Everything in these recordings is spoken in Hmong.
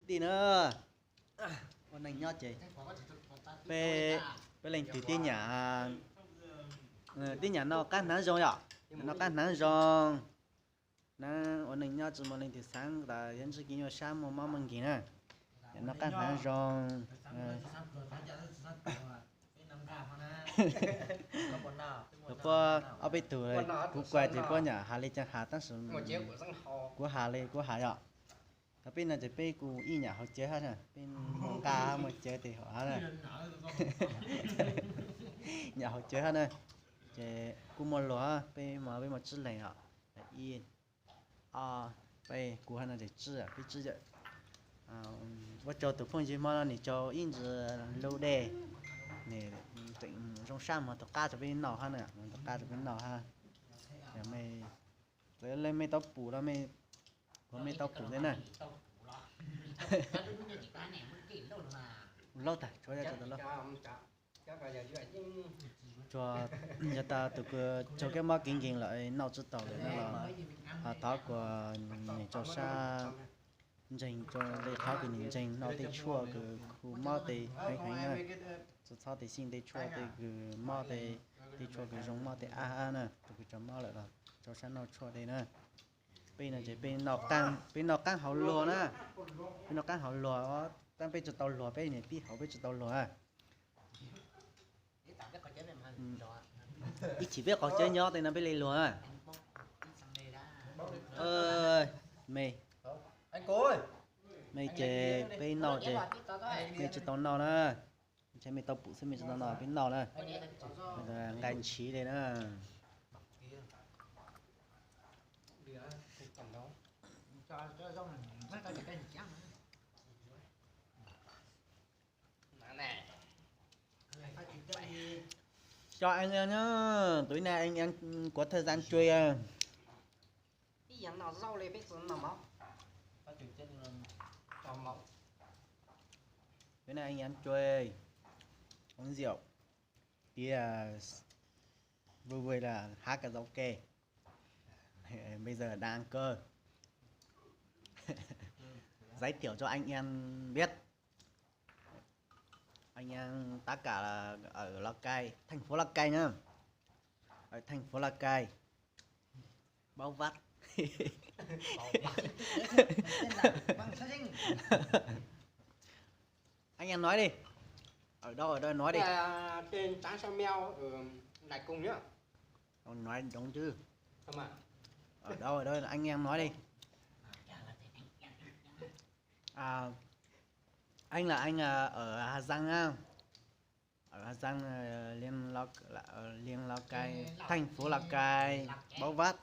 Tij na, ua neej nyob ces peb, peb leej twg tib nyam, tib nyam noj qab hnav zoo yom, noj qab hnav zoo na, ua neej nyob tsis muaj leej twg xaav tas yuav ntsib kev nyuaj sab muaj mob muaj nkeeg na, noj qab hnav zoo. Puab ob peb tug, kuv kuaj ces puab nyam has li cas has tab sis kuv has li kuv has yom. Thaum peb no ces peb kuj ib nyam hauv cawv hab na, peb muaj nqaj muaj cawv tes hauv hab na. Nyam hauv cawv hab na, ces kuj muaj luag, peb, peb muaj tsib leeg os, ib, ob, peb, kuv hab no ces tsib, peb tsib yawm. Ua tsaug tus phooj ywg Hmoob no nws tso ib ntsis lub dej, nws tseem zoo sab muag tus qab rau peb noj hab na, muag tus qab rau peb noj hab. Txawm leej mej tau pum los, kuv mej tau pum thiab na. Laub tag, tshuav yog tas, yog tas tus kws raug kab mob kev nkeeg lawm noj tsis tau lawm no los, thov kuas nws rau sab ntseeg, rau li qhov kws nws ntseeg noj tej tshuaj kws khu mob tej heev heev na. Txhob, txhob tes xyeej tej tshuaj tej kws mob tej, tej tshuaj kws zoo mob tej ab ab na, tus kws raug mob lawm los rau sab noj tshuaj tej na. Peb no ces peb noj qaab hauv luag na, peb noj qaab hauv luag, tab peb tsis tau luag, peb niam pib hauv peb tsis tau luag. Ib chim peb qaug cawv nyob tej no peb li luag. Mej, mej ces peb noj ces mej tsis tau noj na. Ntshe mej tau pum xwb, mej tsis tau noj, peb noj na. Nqaij ntshiv li na. Cho anh ăn nhá. Tối nay anh ăn của thời gian chơi à. Ib yam no zauj li peb txwv no mov. Cho mov. Bữa nay anh ăn chơi, uống rượu, đi à, vui vui là hát karaoke. Bây giờ đang ăn cơm. Giới thiệu cho anh em biết. Anh em tất cả là ở Lào Cai, thành phố Lào Cai nhá. Ở thành phố Lào Cai. Báu Vắt. Anh em nói đi. Ở đâu, ở đâu nói đi. À, trên Trán Sao Meo, ừ, Đại Cung nhá. Ông nói đúng chứ. Không à? Ở đâu, ở đâu, anh em nói đi. À, anh là anh à, ở Hà Giang á. Ở Hà Giang, ờ, Liên Lào, ờ, Liên Lào Cai, thành phố Lào Cai, Báu Vắt.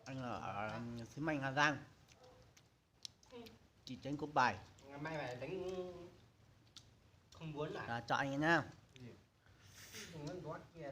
Anh là ở xí Mạnh Hà Giang, thị trấn Cốc Bài. Là cho anh nhá.